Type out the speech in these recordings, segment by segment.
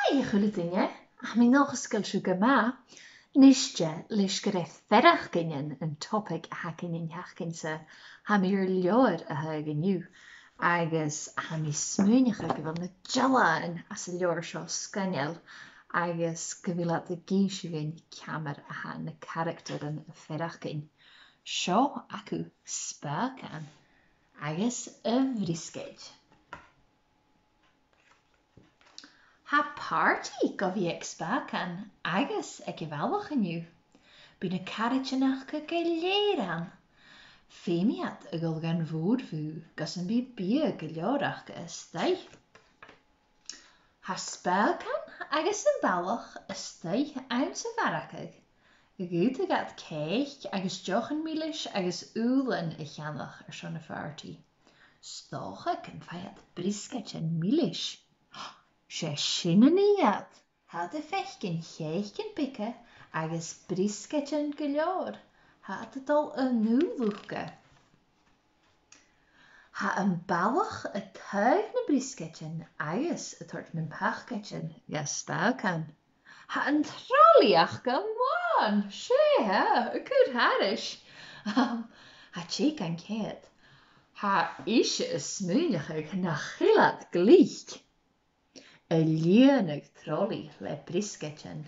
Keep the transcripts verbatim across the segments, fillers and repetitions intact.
Hey, a h-uile duine, tha mi an dòchas gu bheil sibh gu math. Nise, leis gur e faireachdainnean an topaig a th' againn an t-seachdain-sa, tha mi air leabhar a thaghadh an-diugh, agus tha mi a' smaoineachadh gu bheil na dealbhan às an leabhar seo sgoinneil, agus gu bheil iad ag innse dhuinn ciamar a tha na caractaran a' faireachdainn. Seo agaibh Spàgan agus a' bhriosgaid. Tha pàrtaidh gu bhith aig Spàgan agus aig a' bhalach an-diugh. Bidh na caraidean aca gu lèir ann. Feumaidh iad a dhol dhan mhòr-bhùth gus am bi biadh gu leòr aca a-staigh. Tha Spàgan agus am balach a-staigh anns a' mhargadh. Dh'fhaodadh iad cèic agus deochan milis agus ùbhlan a cheannach airson a' phàrtaidh. 'S dòcha gum faigh iad briosgaidean milis. 'S e sin a nì iad. Tha iad a' faicinn chèicean beaga agus briosgaidean gu leòr. Tha iad a' dol an uallach. Tha am balach a' taghadh nam briosgaidean agus a' toirt nam pacaidean do Spàgan. Tha an trolley aca làn, 's e a' cur thairis. Tha tè gan ceud. Tha ise a' smaoineachadh nach eil iad glic. A' lìonadh trolley le briosgaidean.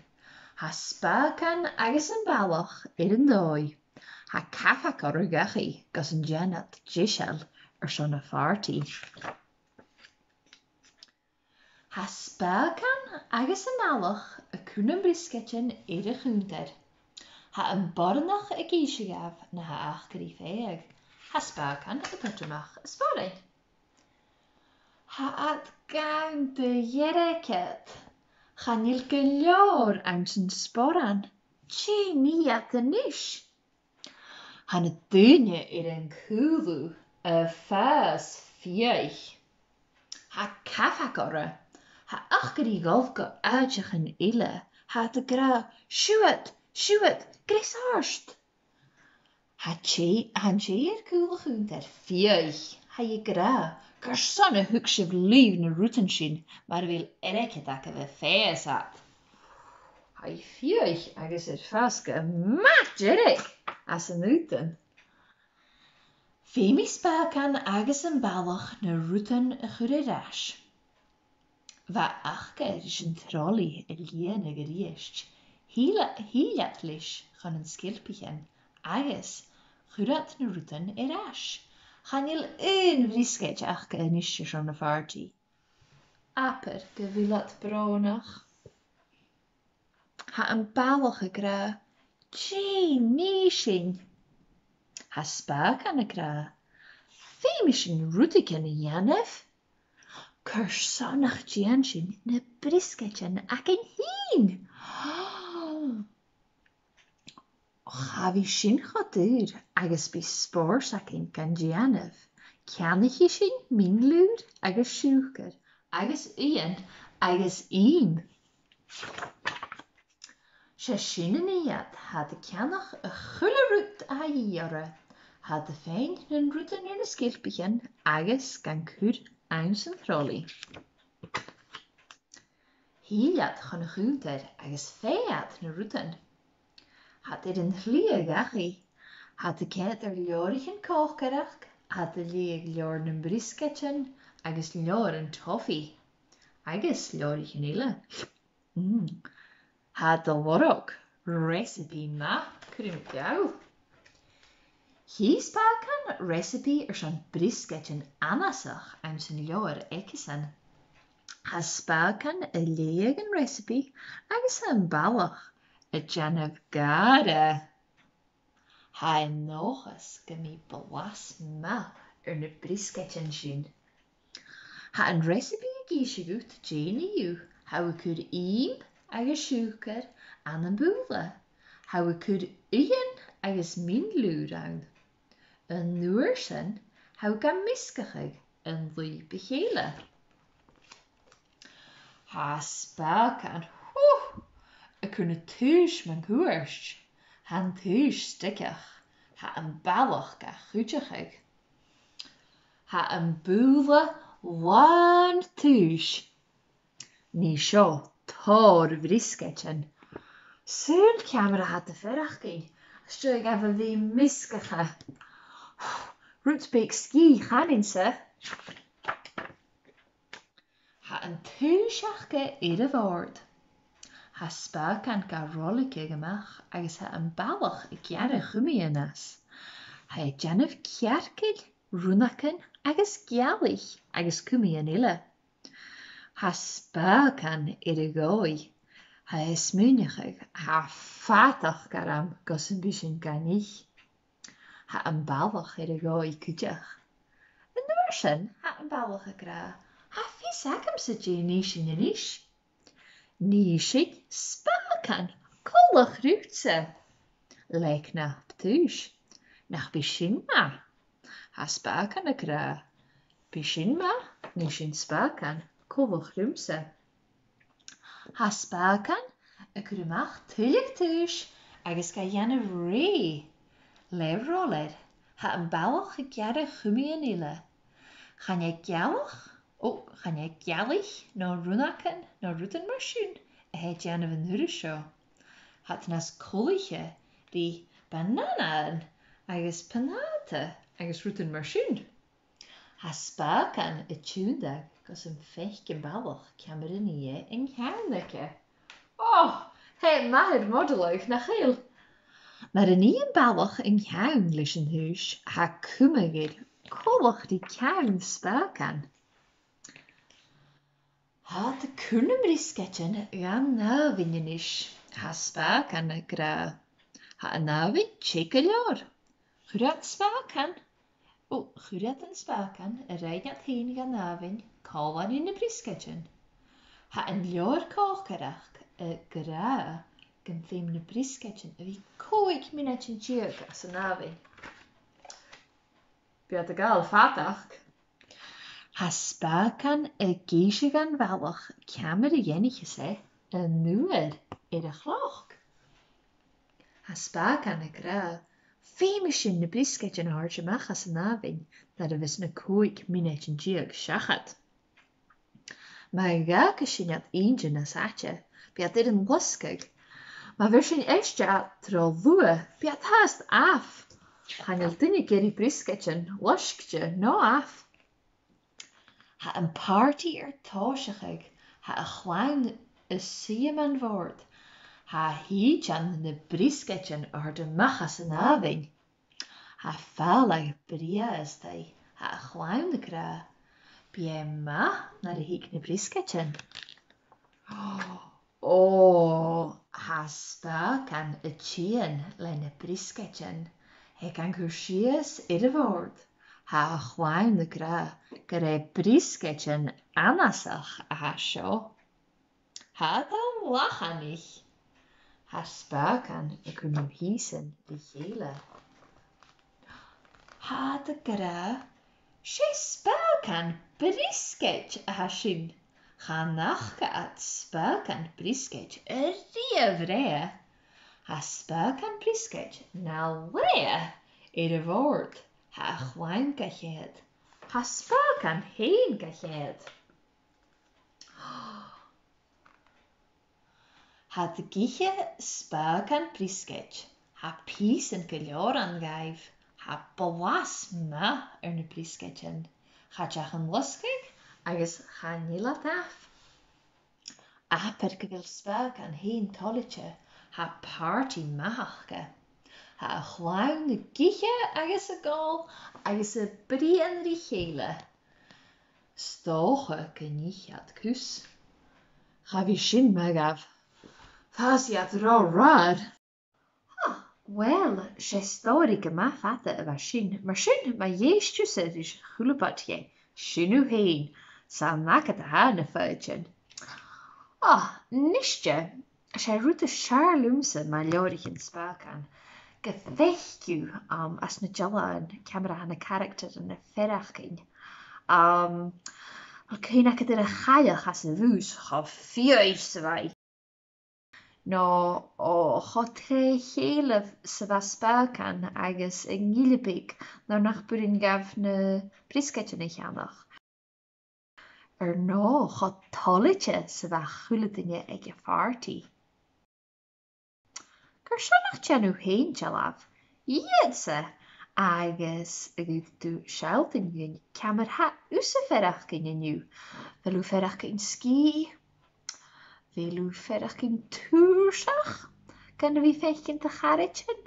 Tha Spàgan agus am balach air an dòigh. Tha cabhag orra dhachaigh gus an dèan iad deiseil airson a' phàrtaidh. Tha Spàgan agus am balach a' cur nam briosgaidean air a' chunntair. Tha am boireannach ag innse dhaibh na tha aca ri phàigheadh. Tha Spàgan a' toirt a-mach a sporan. Tha iad gann de dh'airgead. Chan eil gu leòr anns an sporan. Dè nì iad a-nis? Tha na daoine air an cùlaibh a' fàs fiadhaich. Tha cabhag orra. Tha aca ri dhol gu àiteachan eile. Tha iad ag ràdh, "Siuthad, siuthad, greas ort." Tha tè, tha an tè air cùl a' chunntair fiadhaich. Tha i ag ràdh, "Carson a thug sibh leibh na rudan sin, mura bheil airgead agaibh a phàigheas iad?" Tha i fiadhaich agus air fàs gu math dearg às an aodann. Feumaidh Spàgan agus am balach na rudan a chur air ais. Bha aca ris an trolley a lìonadh a-rithist. Thill, thill iad leis chun nan sgeilpichean agus chuir iad na rudan air ais. Chan eil aon bhriosgaid aca a-nis airson a' phàrtaidh. Abair gu bheil iad brònach. Tha am balach ag ràdh, "Dè nì sinn?" Tha Spàgan ag ràdh, "Feumaidh sinn rudeigin a dhèanamh. Carson nach dèan sinn na briosgaidean againn fhìn?" Cha bhi sin cho daor agus bidh spòrs againn gan dèanamh. Ceannaichidh sinn min-fhlùir agus siùcar agus uighean agus ìm. 'S e sin a nì iad, tha iad a' ceannach a h-uile rud a tha a dhìth orra. Tha iad a' faighinn nan rudan air na sgeilpichean agus gan cur anns an trolley. Thill iad chun a' chunntair agus fhuair iad na rudan. Tha iad air an t-slighe dhachaigh. Tha iad a' coimhead air leabhraichean còcaireachd, tha iad a' leughadh leabhar nam briosgaidean agus leabhar an toffee agus leabhraichean eile. Mm. Tha iad a' lorg recipe math, cuiridh mi geall. Chì Spàgan recipe airson briosgaidean annasach anns an leabhar aigesan. Tha Spàgan a' leughadh an recipe agus tha am balach a' dèanamh gàire. Tha e an dòchas gum bi blas math air na briosgaidean sin. Tha an recipe ag innse dhut dè nì thu, tha thu a' cur ìm agus siùcar ann am bobhla. Tha thu a' cur uighean agus min-fhlùir ann. An uair sin, tha thu gam measgachadh an lùib a chèile. Tha Spàgan, hù, a' cur na taois mun cuairt. Tha an taois steigeach, tha am balach ga chuideachadh. Tha am bobhla làn taois. Nì seo tòrr bhriosgaidean. Saoil ciamar a tha iad a' faireachdainn? Is dòcha gum bi iad measgachadh. Rud beag sgìth, chanainn-sa. Tha an taois aca air a' bhòrd. Tha Spàgan ga roiligeadh a-mach agus tha am balach a' gearradh cumaidhean às. Tha e a' dèanamh cearcaill, rionnagan agus gealaich agus cumaidhean eile. Tha Spàgan air a dhòigh. Tha e a' smaoineachadh, tha fadachd orm gus am bi sinn gan ithe. Tha am balach air a dhòigh cuideachd. An uair sin, tha am balach ag ràdh, tha fios agamsa dè nì sinn a-nis. Nì sinn Spàgan, coltach riutsa. Le cnap-tuis. Nach bi sin math? Tha Spàgan ag ràdh, bidh sin math, nì sinn Spàgan, coltach riumsa. Tha Spàgan a' cur a-mach tuilleadh taois agus ga dhèanamh rèidh le roilear. Tha am balach a' gearradh cumaidhean eile. Chan e gealach, o, chan e gealaich no rionnagan no rudan mar sin a tha e a' dèanamh an uair seo. Tha iad nas coltaiche ri bananathan agus pionata agus rudan mar sin. Tha Spàgan a' tionndadh gus am faic am balach ciamar a nì e an ceann aige. O, tha e math air modaladh, nach eil? Mar a nì am balach an ceann leis an taois, tha cumadh air coltach ri ceann Spàgan. Tha iad a' cur na briosgaidean dhan àmhainn a-nis. Tha Spàgan ag ràdh, tha an àmhainn teth gu leòr. Chuir iad Spàgan, o, chuir iad an Spàgan a rinn iad fhèin dhan àmhainn còmhla ri na briosgaidean. Tha an leabhar còcaireachd ag ràdh gum feum na briosgaidean a bhith còig mionaidean deug anns an àmhainn. Bidh iad a' gabhail fadachd. Tha Spàgan ag innse dhan bhalach ciamar a dh'fhaighnich e an uair air a' chloc. Tha Spàgan ag ràdh, feumaidh sinn na briosgaidean a thoirt a-mach às an àmhainn nuair a bhios na còig mionaidean deug seachad. Ma dh'fhàgas sinn iad innte nas fhaide, bidh iad air an losgadh. Ma bheir sinn aiste iad tro luath, bidh iad fhathast amh. Chan eil duine ag iarraidh briosgaidean loisgte no amh. Tha am pàrtaidh air tòiseachadh, tha a' chlann a' suidhe mun bhòrd, tha iad a' tighinn na briosgaidean a thoirt a-mach às an àmhainn. Tha fàileadh brèagha a-staigh, tha a' chlann ag ràdh, bidh e math nuair a thig na briosgaidean. O, tha Spàgan a' tighinn le na briosgaidean. Tha e gan cur sìos air a' bhòrd. Tha a' chlann ag ràdh gur e briosgaidean annasach a tha seo. Tha iad a' lachanaich. Tha Spàgan a' cur na pìosan ri chèile. Tha iad ag ràdh, 's e Spàgan briosgaid a tha sin. Chan fhaca iad Spàgan briosgaid a-riamh roimhe. Tha Spàgan briosgaid na laighe air a' bhòrd. Tha a' chlann ga choimhead. Tha Spàgan fhèin ga choimhead. Tha iad ag ithe Spàgan briosgaid. Tha pìosan gu leòr ann dhaibh. Tha blas math air na briosgaidean. Cha deach an losgadh agus chan eil iad amh. Abair gu bheil Spàgan fhèin toilichte, tha pàrtaidh math aca. Tha a' chlann ag ithe agus ag òl agus a' bruidhinn ri chèile. 'S dòcha gun ith iad cus. Cha bhi sin math dhaibh. Fàsaidh iad ro ràr. Ha, uill, 's e stòiridh gu math fada a bha sin. Mar sin, ma dh'èist thusa ris a h-uile pàirt dheth, sin thu fhèin, 's ann agad a tha na foighidinn. Ah, nise, 's e rud as fheàrr leamsa mu leabhraichean Spàgan, gum faic thu, um, anns na dealbhan ciamar a tha na caractaran a' faireachdainn. Um, a bheil cuimhne agad air a' chailleach anns a' bhus, cho fiadhaich 's a bha i? No, o, cho tro chèile 's a bha Spàgan agus an gille beag nuair nach b' urrainn dhaibh na briosgaidean a cheannach. Air neo cho toilichte 's a bha a h-uile duine aig a' phàrtaidh. Carson nach dèan thu fhèin dealbh dhìot-sa agus gheibh thu sealltainn dhuinn ciamar a tha thusa a' faireachdainn an-diugh? A bheil thu a' faireachdainn sgìth? A bheil thu a' faireachdainn tùrsach gun a bhith a' faicinn do charaidean?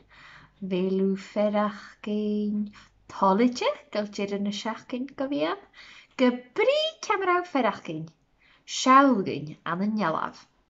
A bheil thu a' faireachdainn toilichte gu bheil deireadh na seachdain gu bhith ann? Ge brith ciamar a tha thu a' faireachdainn, seall dhuinn ann an dealbh.